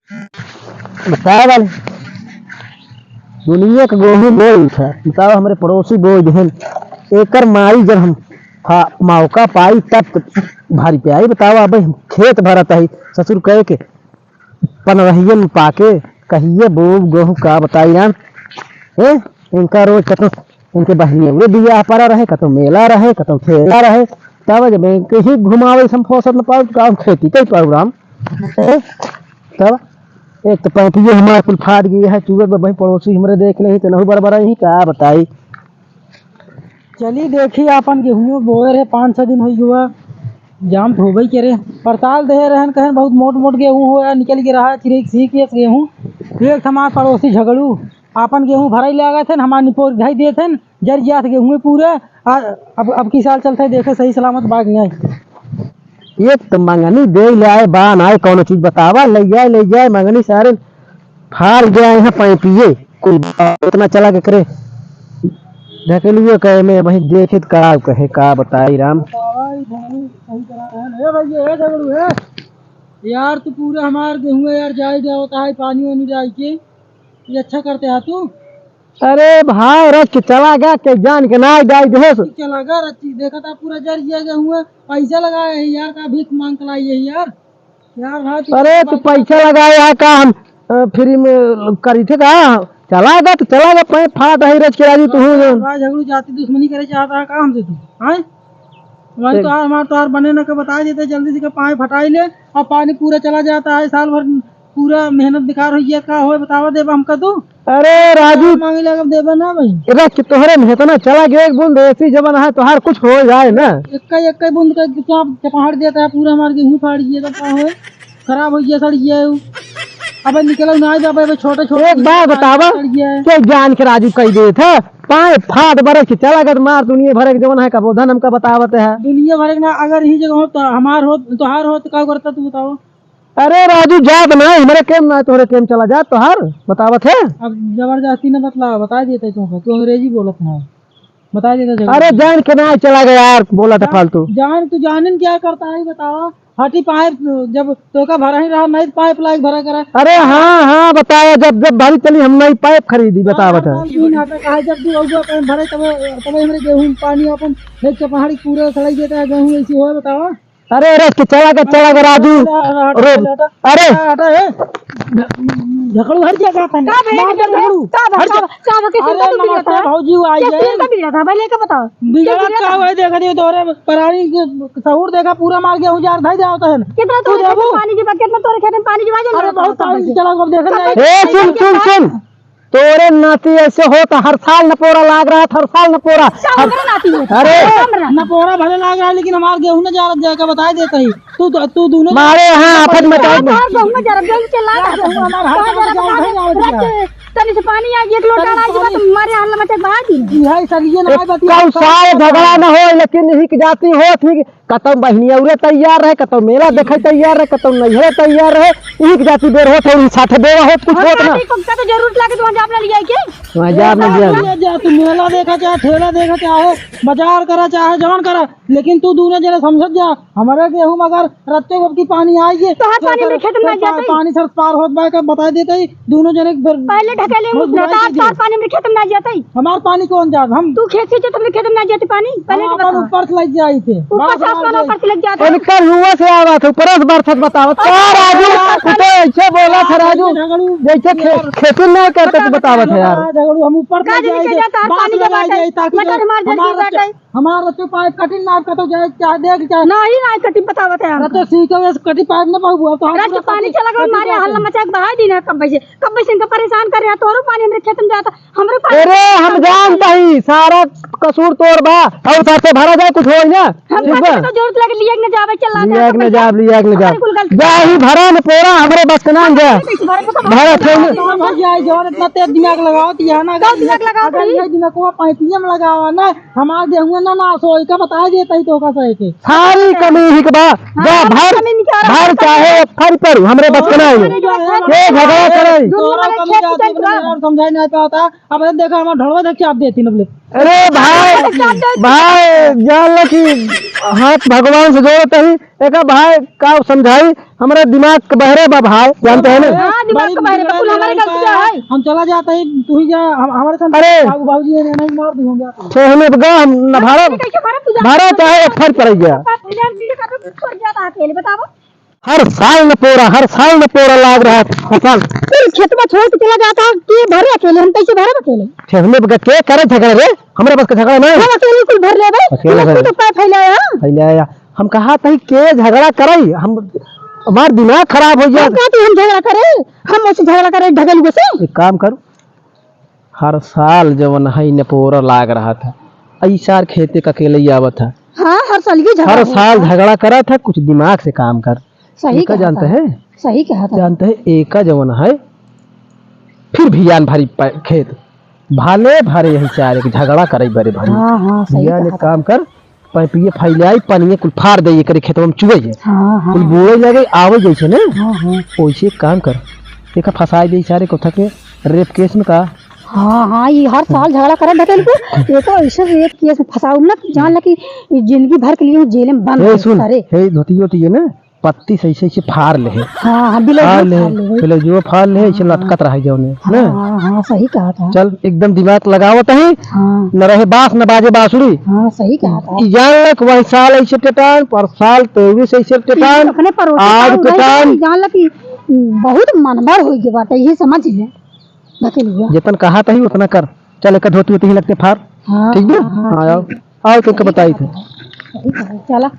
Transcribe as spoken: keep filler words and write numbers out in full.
बतावा वाले, दुनिया के गोहूँ बोई था, बतावा हमरे पड़ोसी बोई देहन। एकर माई जब हम फा-, मौका पाई तब त भारी पे आई। बतावा, अब हम खेत भरत आई, ससुर कहे के पनरहिया में पाके कहिए बोब गोहूँ का बताई राम। ए, इनका रोज कतो इनके बहिनिया वे बियाह पड़ा रहे, कतो मेला रहे, कतो खेला रहे, तब जब इनके ही घुमावे हम फुर्सत न पाऊ, काम खेती कई पाऊ राम। ए, तब एक तो पैंटियो हमार कुल फाट गई है, चूहे में वही पड़ोसी हमरे देख ले ही, तो नहु बरबरा ही का बताई। चली देखी, आपन गेहूं बोए रहे, पाँच छह दिन होइ गवा, जाम तो होबे करे। पड़ताल दे रहन, कहन बहुत मोट मोट गेहूं हो यार, निकल के रहा चिरेक सीख के गेहूं। एक हमार पड़ोसी झगड़ू आपन गेहूं भराई ले आ गए थे, हमार निपोर ढाई दिए थे, जर जात गेहूं पूरा। आ, अब, अब की साल चलते देखे सही सलामत बाग नहीं। एक तो मंगनी दे ले आए, बा ना आए, कौनो चीज बतावा, ले जाए, ले जाए, मंगनी सारे फाड़ गया यहाँ पैपिए, कुल इतना चला के करे। ढकेलुए कहे में वही देखे त का कहे, का बताई राम। बतावा, ई धनी सही करा रहे हैं। ए भैया, ए झगड़ू, ए। यार, तू पूरा हमार गेहूं यार, जाई जाओ, ताई पानी वानी डाल के, ये अच्छा करते हा तू। अरे भाई, रच के चला गया, के जान के ना डाल दे। चला गया, रच के देखा था, पूरा जर गया गेहूं, पैसा लगाए है यार, का भीख मांग के लाई है यार। यार भाई, तू अरे, तू पैसा लगाए है का? हम, अ, फ्री में करी थे का? चला गया तो चला गया, पैप फाट है रच के राजू, तू हूँ। भाई, झगड़ू जाति दुश्मनी करे चाहता है का हमसे तू? हैं? भाई, देख। तोहार, हमार, तोहार बने न के बता देते, जल्दी से के पानी फटाई ले, और पानी पूरा चला जाता है, साल भर पूरा मेहनत बेकार हो गया, का होए बतावा देबा हमका तू? अरे राजू, मांगे लगा देबा ना भाई। रख के तोहरे में इतना चला गया, एक बूंद ऐसी जवन है, तोहार कुछ हो जाए ना। एक का, एक का बूंद का क्या चपहाड़ देता है, पूरा हमार गेहूं फाड़ गया, तो का होए? खराब हो गया, सड़ गया है वो। अबे निकलो ना, अबे, अबे छोटे, छोटे एक बात बतावा, सड़ गया है। के जान के राजू कही देत है, पाए फाट बरस के चला गत मार दुनिया भर के जवन है, कबो धन हमका बतावत है। दुनिया भर के ना, अगर ही जगह हो तो हमार हो, तोहार हो तो का करता तू बताओ? अरे राजू, जात ना, हमरे केम ना, तोहरे केम चला जात, तोहार बतावत है। अब जबरदस्ती न बतला, बता देते तुमको, तू अंग्रेजी बोलत है, बता देते जगह। अरे जान के ना चला गया यार, बोला था जा-, फालतू। जान, तू जानन क्या करता है, बतावा? हटी पाइप, जब तोका भरा ही रहा, नहीं पाइप लाइक भरा करा। अरे हाँ, हाँ, बतावा, जब, जब भरी चली, हम नहीं पाइप खरीदी, बतावत है। हाँ, हाँ, तू नाटक है, जब तू अगुआ पाइप भरे, तब, तब हमरे गेहूं पानी अपन देख के पहाड़ी पूरा सड़ाई देता है, गेहूं ऐसी हो, बतावा। अरे, अरे, के चला गया, चला गया, राजू। हटा, हटा, रो-, हटा, हटा। अरे। हटा, हटा, ए। झगड़ू हट जा, का पहले? का बे? मार दे, झगड़ू। का बा, हट जा। का बा, का बा, कैसे अरे, का तू बिगड़ा नमस्ते, था? भौजी, वो आई कैसे है। तू का बिगड़ा था? पहले का बताओ। बिगड़ा क्या बिगड़ा का था? हुआ है, देखा दियो, तोरे परानी के सहूर देखा, पूरा मार गया, उजार धई दे आवत है। कितना तू तोरे खेत में देबू? पानी जी बा, कितना तोरे खेत में पानी जी बा, जो अरे, बहुत पानी चला, अब देखा जाए। ए, सुन, सुन, सुन। तोरे नाती ऐसे होत, हर साल नपोरा लाग रहा है, हर साल नपोरा। अच्छा, हर ओकरे नाती होत। अरे। हमरा। नपोरा भले लाग रहा है, लेकिन हमार गेहूं न जारत जाए का बताई देत ही। तू, तू, तू दूनो मारे, हाँ, आफत मचाई दे। हमार गेहूं न जारत, गेहूं के लाग रहा है। हमार हाथ में जारत जाए, जाए, जाए। तनी से पानी आ, एक लोटा तनी आ, पानी। तो मारे हल्ला मचा के बहा दी। भाई, सब ये ना ए, बतिया। कौन सारे झगड़ा न हो, लेकिन हिक जाती हो, ठीक। कतौ बहिनिया उरे तैयार रहे, कतौ मेला देखे तैयार रहे, कतौ नैहरे तैयार रहे। एक जाति बेर होत है, साथे बेवा होत, कुछ हाँ, होत ना। शादी को का तो जरूरत लागे तो वहाँ जाब ना लिया के? वहाँ जाब ना लिया। ले जा, तू मेला देखा चाहे, ठेला देखा चाहे, बाजार करा चाहे, जवन करा, लेकिन तू दूनो जने समझत जा, हमारे गेहूं में अगर रत्ते को की पानी आई है, तो हर तो पानी में अगर खेत में तो जाते ही। पानी सर पार होत बा, का बता देते ही, दूनो जने फिर पहले ढकेले बहुत उठना बुराई था, की थी। तार पानी में खेत में ना जाते ही। हमार पानी कौन जात? हम तू खेत से जो तुमने खेत में ना जाते पानी, पहले हम तो अपन बता। ऊपर से लग जाई थे। ऊपर से बाहर आसमान जाई। ऊपर से लग जाते। इनकर हुआ से आवा था, ऊपर से बरसत बताओ। का राजू, तू तो ऐसे बोला था राजू, झगड़ू। जैसे खे-, खेती नहीं करते तो बतावत है यार। झगड़ू, हम ऊपर से का लग जाने जाई के थे। जाता है, बांस पानी के लगाई बाटे। जाई ताकि मटर हमार हमार जल्दी बाटे। हमार रस्ते पाइप कटिंग ना कतो जाए, चाहे देख, चाहे नहीं, नहीं कटिंग बतावत है हमको। रस्ते सीखे हुए से कटिंग पाइप ना पाऊ, अब तो हम रस्ते पूरा पानी कटिंग, चला गया, कटिंग मारे पाइप हल्ला है। मचा के बहा दी ना, कब बजे, कब बजे इनका परेशान कर रहा, तोरो पानी हमरे खेत में जाता, हमरे पानी अरे, हम जानता ही, सारा कसूर तोर बा, और साथे भरा जाए, कुछ होई ना, हम ठीक बा? तो जरूरत लगे, लिया के ना जावे, चल, लिया के ना जाब, लिया के ना जाब। अपनी कुल गलती। जा ही भरा न पोरा, हमरे बस के नाम जा। भरा थे ना। तो भैया, जवन इतना तेज दिमाग लगावत, यहाँ ना, कब दिमाग लगावत अगर रही? नहीं दिमाग को पाइपिया में लगावा ना, हमार गेहूं ना नाश होई, का बताई देत ही तोका सही के। सारी कमी हिक बा। हाँ, जा, हमार भर, कमी निकाल भर रहा है। चाहे फर पर, हमरे बस के ना है। ये झगड़ा करे। दोनों वाला खेत जाते हैं, समझाई नहीं पाता। अब देखा, हमार ढोलवा देख के आप देती नबले। अरे भाई, भाई, भाई, जान लो कि हाथ भगवान से जोड़त ही, एका भाई का समझाई, हमरा दिमाग के बहरे बा भाई, जानते हैं ना? हाँ, दिमाग के बहरे बा, कुल हमारे गलती है। हम चला जाता है, तू ही जा, हम, हमारे साथ अरे! बाबू, बाबूजी ने नहीं मार दी होंगे आप। छह महीने बगा हम न भरब, कैसे भरब तू जा? भरा चाहे एक फर पड़ गया। पाँच हजार चीज का तो छोड़ जाता है अकेले, बताओ। हर साल न पोरा, हर साल न पोरा लाग रहा है फसल। फिर खेतवा छोड़ के चला जाता है, के भरे अकेले, हम कैसे भरब अकेले? छह महीने बगा के करे झगड़ा रे, हमरा बस के झगड़ा नहीं। हम अकेले कुल भर लेबे, अकेले हम भर। तो पाए फैलाया। फैलाया। हम कहा तही के झगड़ा करई, हम, हमार दिमाग खराब हो गया। हम कहते हम झगड़ा करे, हम उससे झगड़ा करे ढगेलुआ से। एक काम करू, हर साल जवन है नपोरा लाग रहा था, ई साल खेते का अकेले ही आवत है। हाँ, हर साल ये झगड़ा हर होता साल है। झगड़ा करत है, कुछ दिमाग से काम कर। सही एका कहत जानते है। हैं? सही कहत है। जानते हैं, एका जवन है, फिर भी यान भरी प-, खेत, भले भरे यही चारे के झगड़ा करे बरे भरी। हाँ, हाँ, सही यान एक कहत है। काम कर, पैपिये फैलाई, पनिये कुल फाड़ दे, एकरे खेतवा में चुए जे। हाँ, हाँ। कुल बोए लगे, आवे जैसे ने। हाँ, हाँ। वैसे एक काम कर, एका फंसाई दे सारे कोठा के रेप केस में का। हाँ, हाँ, ये हर साल झगड़ा करे ढकेल को, ये तो ऐसे रेप केस में फंसाऊ ना, जान ला कि ये जिंदगी भर के लिए वो जेल में बंद ए, है सुन, सारे। हे धोती वोती ये ना, पत्ती से ऐसे ऐसे फाड़ ले। हाँ, हाँ, बिलाउजो फाड़ ले, फाड़ ले। बिलाउजो फाड़ ले, ऐसे हाँ, लटकत रहे जौने, हाँ, ना? हाँ, हाँ, सही कहा था। चल, एकदम दिमाग लगावत है, हाँ। न रहे बास, न बाजे बांसुरी। हाँ, सही कहा था। ई जान लक, वही साल ऐसे टेटान, पर साल तेईस ऐसे टेटान, अपने परोसे आज का उड़ाई टेटान। जान लक कि बहुत मनबढ़ हो गया बाटे, ये समझ ले। ढकेलुआ। जितन कहा तही उतना कर। चल, एक धोती होती ही लगते फार। हाँ, ठीक बा? हाँ, हाँ, हाँ, आओ। ठीक। आओ, तो सही बताई कहा थे। था। सही कहा, चला।